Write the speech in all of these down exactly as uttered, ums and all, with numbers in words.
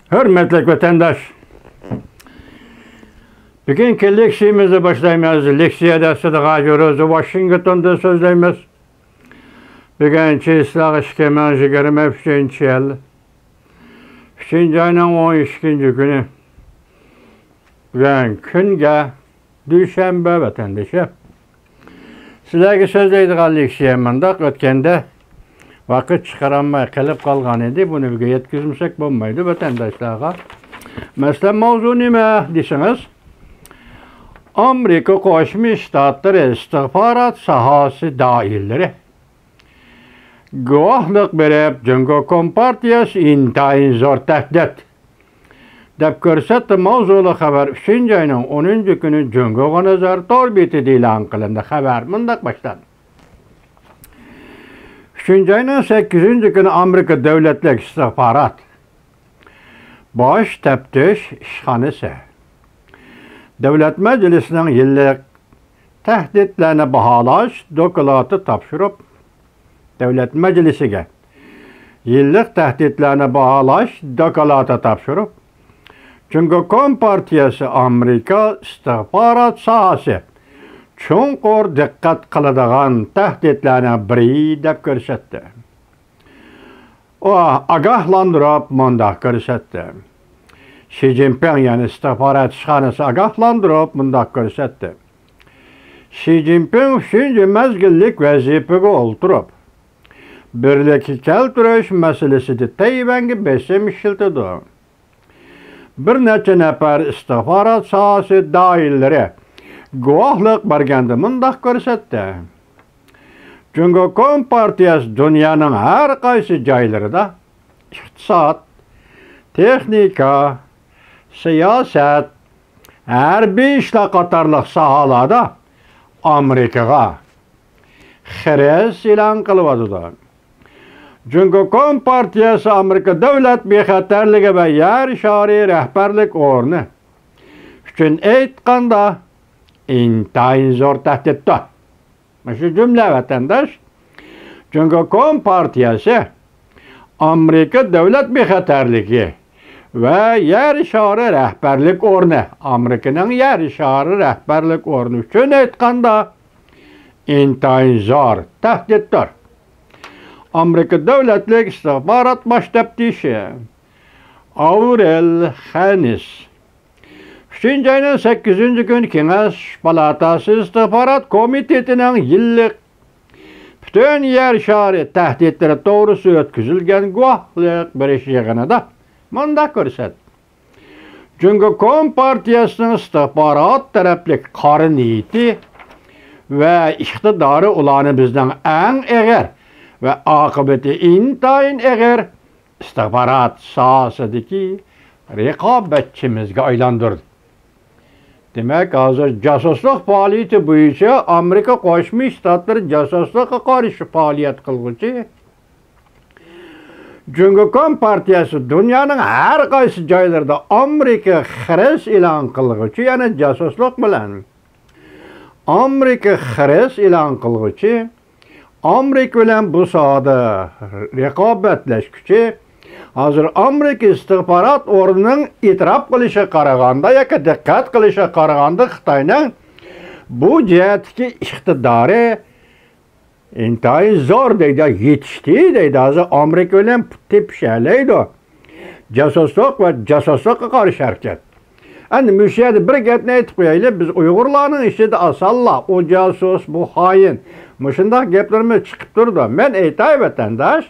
ھۆرمەتلىك ۋەتەنداش، بۈگۈنكى لېكسىيەمىزنى باشلايمىز. لېكسىيەدە سىدىغا يورۇز ۋاشىنگتوندىن سۆزلەيمىز. بۈگۈن چېسلاغ ئىككى مىڭ يىگىرمە ئۈچىنچى يىل ئۈچىنچى ئاينىڭ ئون ئىككىنچى كۈنى. بۈگۈن كۈنگە دۈشەنبە ۋەتەندىشى. سىلەرگە سۆزلەيدىغان لېكسىيە مۇنداق، ئۆتكەندە ۋاقىت چىقىرالماي قېلىپ قالغان ئىدى. بۇنى بىرگە يەتكۈزمىسەك بولمايدۇ ۋەتەنداشلارغا. مەسىلەن، ماۋزۇ نېمە دېسىڭىز، ئامېرىكا قوشما شتاتلىرى ئىستىخبارات ساھەسى دائىرىلىرى گۇۋاھلىق بېرىپ، جۇڭگو كومپارتىيەسى ئىنتايىن زور تەھدىت دەپ كۆرسەتتى ماۋزۇلۇق خەۋەر ئۈچىنچى ئاينىڭ ئونىنچى كۈنى جۇڭگوغا نەزەر تور بېتىدە ئېلان قىلىندى. خەۋەر مۇنداق باشلاندى. ئۈچىنچى ئاينىڭ سەككىزىنچى كۈنى ئامېرىكا دۆلەتلىك ئىستىخبارات باش تەپتىش ئىشخانىسى دۆلەت مەجلىسىنىڭ يىللىق تەھدىتلەرنى باھالاش دوكلاتى تاپشۇرۇپ، دۆلەت مەجلىسىگە يىللىق تەھدىتلەرنى باھالاش دوكلاتى تاپشۇرۇپ، جۇڭگو كومپارتىيەسى ئامېرىكا ئىستىخبارات ساھەسى چوڭقۇر دىققەت قىلىدىغان تەھدىتلەرنىڭ بىرى دەپ كۆرسەتتى. ئۇ ئاگاھلاندۇرۇپ مۇنداق كۆرسەتتى. شى جىنپىڭ، يەنى ئىستىخبارات ئىشخانىسى ئاگاھلاندۇرۇپ مۇنداق كۆرسەتتى. شى جىنپىڭ ئۈچىنچى مەزگىللىك ۋەزىپىگە ئولتۇرۇپ، بىرلىككە كەلتۈرۈش مەسىلىسىدە تەيۋەنگە بېسىم ئىشلىتىدۇ. بىر نەچچە نەپەر ئىستىخبارات ساھەسى دائىرىلىرى گۇۋاھلىق بەرگەندە مۇنداق كۆرسەتتى. جۇڭگو كومپارتىيەسى دۇنيانىڭ ھەر قايسى جايلىرىدا ئىقتىساد، تېخنىكا، سىياسەت، ھەربىي ئىشلار قاتارلىق ساھەلەردە ئامېرىكىغا خىرىس ئېلان قىلىۋاتىدۇ. جۇڭگو كومپارتىيەسى ئامېرىكا دۆلەت بىخەتەرلىكى ۋە يەر شارى رەھبەرلىك ئورنى ئۈچۈن ئېيتقاندا، ئىنتايىن زور تەھدىتتۇر. مۇشۇ جۈملە ۋەتەنداش، جۇڭگو كومپارتىيەسى ئامېرىكا دۆلەت بىخەتەرلىكى ۋە يەر شارى رەھبەرلىك ئورنى، ئامېرىكىنىڭ يەر شارى رەھبەرلىك ئورنى ئۈچۈن ئېيتقاندا، ئىنتايىن زور تەھدىتتۇر. ئامېرىكا دۆلەتلىك ئىستىخبارات باش تەپتىشى ئاۋرېل خەنىس ئۈچىنچى ئاينىڭ سەككىزىنچى كۈنى كېڭەش پالاتاسى ئىستىخبارات كومىتېتىنىڭ يىللىق پۈتۈن يەر شارى تەھدىتلىرى توغرىسىدا ئۆتكۈزۈلگەن گۇۋاھلىق بېرىش يىغىنىدا مۇنداق كۆرسەتتى. جۇڭگو كومپارتىيەسىنىڭ ئىستىخبارات تەرەپلىك قارا نىيىتى ۋە ئىقتىدارى ئۇلارنى بىزنىڭ ئەڭ ئېغىر ۋە ئاقىۋىتى ئىنتايىن ئېغىر ئىستىخبارات ساھەسىدىكى رىقابەتچىمىزگە ئايلاندۇردى. دېمەك، ھازىر جاسۇسلۇق پائالىيىتى بويىچە ئامېرىكا قوشما شتاتلىرى جاسۇسلۇققا قارشى پائالىيەت قىلغۇچى جۇڭگو كومپارتىيەسى دۇنيانىڭ ھەر قايسى جايلىرىدا ئامېرىكا خىرىس ئېلان قىلغۇچى، يەنى جاسۇسلۇق بىلەن ئامېرىكا خىرىس ئېلان قىلغۇچى، ئامېرىكا بىلەن بۇ ساھەدە رىقابەتلەشكۈچى، ھازىر ئامېرىكا ئىستىخبارات ئورنىنىڭ ئېتىراپ قىلىشىغا قارىغاندا ياكى دىققەت قىلىشىغا قارىغاندا، خىتاينىڭ بۇ جەھەتتىكى ئىقتىدارى ئىنتايىن زور دەيدۇ، يېتىشتى دەيدۇ. ھازىر ئامېرىكا بىلەن پۇت تېپىشەلەيدۇ. جاسۇسلۇق ۋە جاسۇسلۇققا قارشى ھەرىكەت. ئەمدى مۇشۇ يەردە بىر گەپنى ئېيتىپ قويايلى، بىز ئۇيغۇرلارنىڭ ئىچىدە ئاسانلا، ئۇ جاسۇس، بۇ خائىن، مۇشۇنداق گەپلىرىمىز چىقىپ تۇرىدۇ. مەن ئېيتاي، ۋەتەنداش،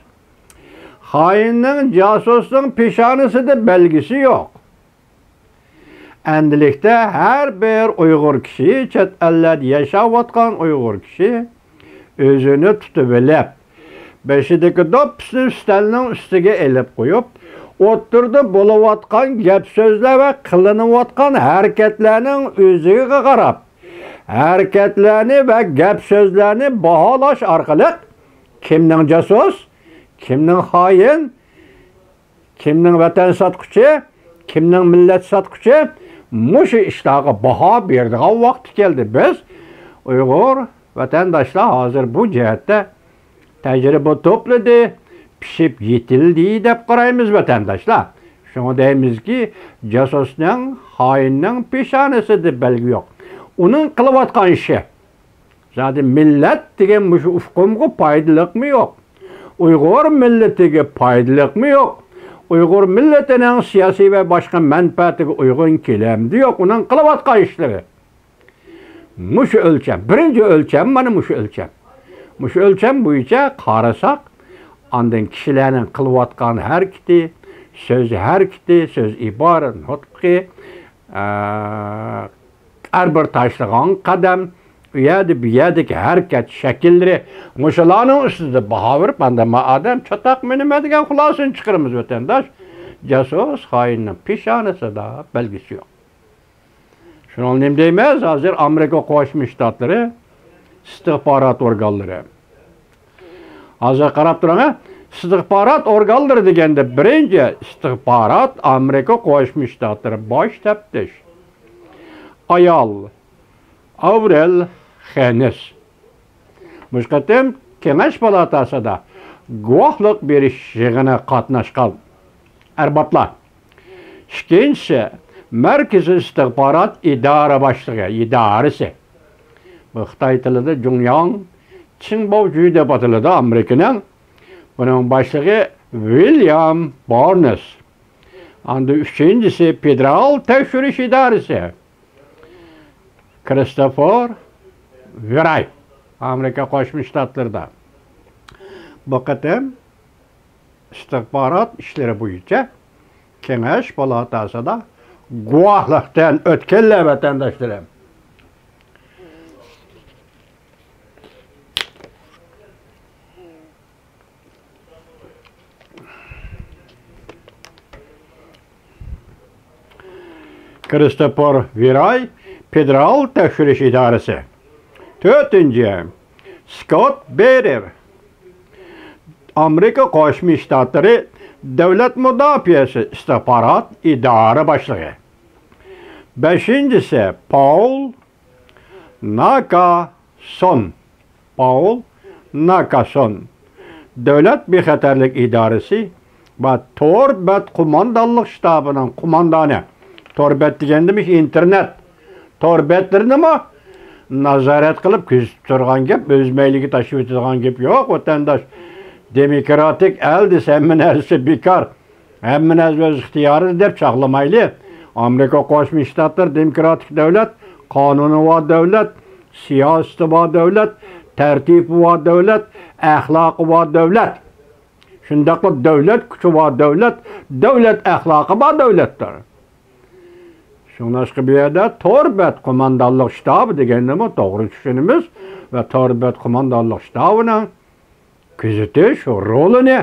خائىننىڭ، جاسۇسنىڭ پېشانىسىدە بەلگىسى يوق. ئەمدىلىكتە ھەر بىر ئۇيغۇر كىشى، چەت ئەللەردە ياشاۋاتقان ئۇيغۇر كىشى ئۆزىنى تۇتۇۋېلىپ، بېشىدىكى دوپپىسىنى ئۈستەلنىڭ ئۈستىگە ئېلىپ قويۇپ، ئوتتۇرىدا بولۇۋاتقان گەپ-سۆزلەر ۋە قىلىنىۋاتقان ھەرىكەتلەرنىڭ ئۆزىگە قاراپ، ھەرىكەتلەرنى ۋە گەپ-سۆزلەرنى باھالاش ئارقىلىق كىمنىڭ جاسۇس، كىمنىڭ خائىن، كىمنىڭ ۋەتەن ساتقۇچى، كىمنىڭ مىللەت ساتقۇچى، مۇشۇ ئىشلارغا باھا بېرىدىغان ۋاقتى كەلدى. بىز ئۇيغۇر ۋەتەنداشلار ھازىر بۇ جەھەتتە تەجرىبە توپلىدى، پىشىپ يېتىلدى دەپ قارايمىز، ۋەتەنداشلار. شۇڭا دەيمىزكى، جاسۇسنىڭ، خائىننىڭ پېشانىسىدە بەلگە يوق. ئۇنىڭ قىلىۋاتقان ئىشى. زادى مىللەت دېگەن مۇشۇ ئۇقۇمغا پايدىلىقمۇ يوق؟ ئۇيغۇر مىللىتىگە پايدىلىقمۇ يوق؟ ئۇيغۇر مىللىتىنىڭ سىياسىي ۋە باشقا مەنپەئەتىگە ئۇيغۇن كېلەمدۇ يوق ئۇنىڭ قىلىۋاتقان ئىشلىرى؟ مۇشۇ ئۆلچەم، بىرىنچى ئۆلچەم مانا مۇشۇ ئۆلچەم. مۇشۇ ئۆلچەم بويىچە قارىساق، ئاندىن كىشىلەرنىڭ قىلىۋاتقان ھەرىكىتى، سۆز ھەرىكىتى، سۆز ئىبارە، نۇتقى، ئە، ھەر بىر تاشلىغان قەدەم، ئۇ يەردە، بۇ يەردىكى ھەرىكەت شەكىللىرى، مۇشۇلارنىڭ ئۈستىدە باھا بېرىپ، ئاندىن ما ئادەم چاتاق مېنىمە دېگەن خۇلاسىنى چىقىرىمىز، ۋەتەنداش. جاسۇس خائىننىڭ پېشانىسىدا بەلگىسى يوق. شۇنىڭ نېمە دەيمىز؟ ھازىر ئامېرىكا قوشما شتاتلىرى ئىستىخبارات ئورگانلىرى. ھازىر قاراپ تۇرۇڭ، ھە؟ ئىستىخبارات ئورگانلىرى دېگەندە بىرىنچى ئىستىخبارات ئامېرىكا قوشما شتاتلىرى باش تەپتىش ئايال ئاۋرېل خېنس. مۇشۇ قېتىم كېڭەش پالاتاسىدا گۇۋاھلىق بېرىش يىغىنىغا قاتناشقان ئەربابلار. ئىككىنچىسى، مەركىزىي ئىستىخبارات ئىدارە باشلىقى، ئىدارىسى. بۇ خىتاي تىلىدا جۇڭياڭ چىڭباۋجۈ دەپ ئاتىلىدۇ، ئامېرىكىنىڭ. بۇنىڭ باشلىقى ۋىليام بارنس. ئاندىن ئۈچىنچىسى، فېدېرال تەكشۈرۈش ئىدارىسى. كىرىستوفېر ۋىراي، ئامېرىكا قوشما شتاتلىرىدا. بۇ قېتىم ئىستىخبارات ئىشلىرى بويىچە كېڭەش پالاتاسىدا گۇۋاھلىقتىن ئۆتكەنلەر، ۋەتەنداشلىرىم. كىرىستوفېر ۋىراي، فېدېرال تەكشۈرۈش ئىدارىسى. تۆتىنچى، سكوت بېرېر، ئامېرىكا قوشما شتاتلىرى دۆلەت مۇداپىئەسى ئىستىخبارات ئىدارە باشلىقى. بەشىنچىسى، پاول ناكاسون. پاۋل ناكاسون، دۆلەت بىخەتەرلىك ئىدارىسى ۋە تور بەت قوماندانلىق شتابىنىڭ قوماندانى. تور بەت دېگەندىمۇ ئىنتېرنېت. تور بەتلىرىنىمۇ نازارەت قىلىپ كۆزىتىپ تۇرغان گەپ، ئۆز مەيلىگە تاشلىۋېتىدىغان گەپ يوق، ۋەتەنداش. دېموكراتىك ئەل دېسە ھەممە نەرسە بىكار. ھەممە نەرسە ئۆز ئىختىيارىدا دەپ چاغلىمايلى. ئامېرىكا قوشما شتاتلىرى دېموكراتىك دۆلەت، قانۇنى بار دۆلەت، سىياسىتى بار دۆلەت، تەرتىپى بار دۆلەت، ئەخلاقى بار دۆلەت. شۇنداقلا دۆلەت كۈچى بار دۆلەت، دۆلەت ئەخلاقى بار دۆلەتتۇر. شۇڭلاشقا بۇ يەردە تور بەت قوماندانلىق شتابى دېگەننىمۇ توغرا چۈشىنىمىز ۋە تور بەت قوماندانلىق شتابىنىڭ كۆزىتىش رولىنى،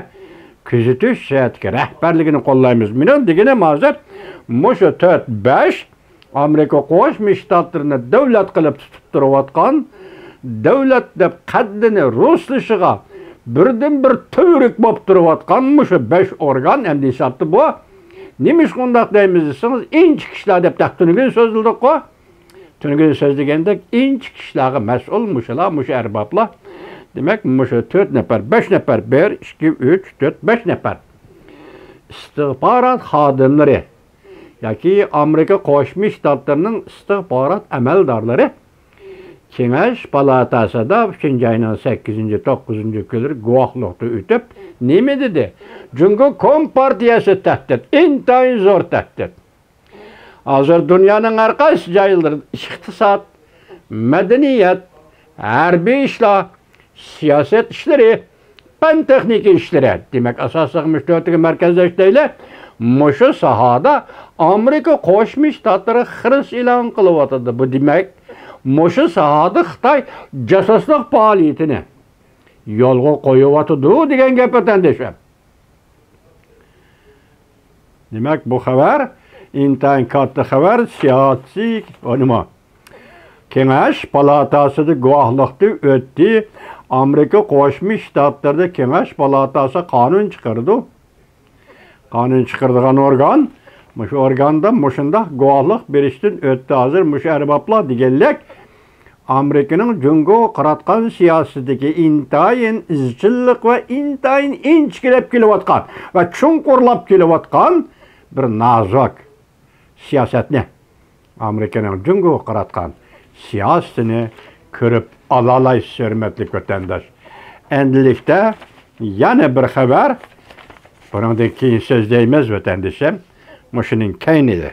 كۆزىتىش جەھەتتىكى رەھبەرلىكىنى قوللايمىز. مېنىڭ دېگىنىم ھازىر مۇشۇ تۆت، بەش ئامېرىكا قوشما شتاتلىرىنى دۆلەت قىلىپ تۇتۇپ تۇرۇۋاتقان، دۆلەت دەپ قەددىنى رۇسلىشىغا بىردىنبىر تۈۋرۈك بولۇپ تۇرۇۋاتقان مۇشۇ بەش ئورگان، ئەمدى ھېسابتا بۇ نېمىشقا ئۇنداق دەيمىز دېسىڭىز، ئىنچىكە ئىشلار دەپ تەختىنىگۈن سۆزلىدۇققۇ. تۈنۈگۈن سۆزلىگەندەك ئىنچىكە ئىشلارغا مەسئۇل مۇشۇلار، مۇشۇ ئەربابلار. دېمەك، مۇشۇ تۆت نەپەر، بەش نەپەر، بىر، ئىككى، ئۈچ، تۆت، بەش نەپەر ئىستىخبارات خادىملىرى ياكى ئامېرىكا قوشما شتاتلىرىنىڭ ئىستىخبارات ئەمەلدارلىرى كېڭەش پالاتاسىدا ئۈچىنچى ئاينىڭ سەككىزىنچى، توققۇزىنچى كۈنلىرى گۇۋاھلىقتا ئۆتۈپ، نېمە دېدى؟ جۇڭگو كومپارتىيەسى تەھدىت، ئىنتايىن زور تەھدىت. ھازىر دۇنيانىڭ ھەر قايسى جايلىرىدا ئىقتىساد، مەدەنىيەت، ھەربىي ئىشلار، سىياسەت ئىشلىرى، پەن تېخنىكا ئىشلىرى، دېمەك، ئاساسلىق مۇشۇ تۆتىگە مەركەزلەشتۈرەيلى. مۇشۇ ساھەدە ئامېرىكا قوشما شتاتلىرى خىرىس ئېلان قىلىۋاتىدۇ. بۇ دېمەك، مۇشۇ ساھەدە خىتاي جاسۇسلۇق پائالىيىتىنى يولغا قويۇۋاتىدۇ دېگەن گەپ، ۋەتەندىشىم. دېمەك، بۇ خەۋەر ئىنتايىن كاتتا خەۋەر، سىياسىي ئۇنىما. كېڭەش پالاتاسىدا گۇۋاھلىقتا ئۆتتى. ئامېرىكا قوشما شتاتلىرىدا كېڭەش پالاتاسى قانۇن چىقىرىدۇ. قانۇن چىقىرىدىغان ئورگان، مۇشۇ ئورگاندا مۇشۇنداق گۇۋاھلىق بېرىشتىن ئۆتتى. ھازىر مۇشۇ ئەربابلار دېگەنلىك ئامېرىكىنىڭ جۇڭگوغا قاراتقان سىياسىتىدىكى ئىنتايىن ئىزچىللىق ۋە ئىنتايىن ئىنچىكىلەپ كېلىۋاتقان ۋە چوڭقۇرلاپ كېلىۋاتقان بىر نازۇك سىياسەتنى، ئامېرىكىنىڭ جۇڭگوغا قاراتقان سىياسىتىنى كۆرۈپ ئالالايسىز، ھۆرمەتلىك ۋەتەنداش. ئەمدىلىكتە يەنە بىر خەۋەر، بۇنىڭدىن كېيىن سۆزلەيمىز، ۋەتەندىشىم. مۇشۇنىڭ كەينىدە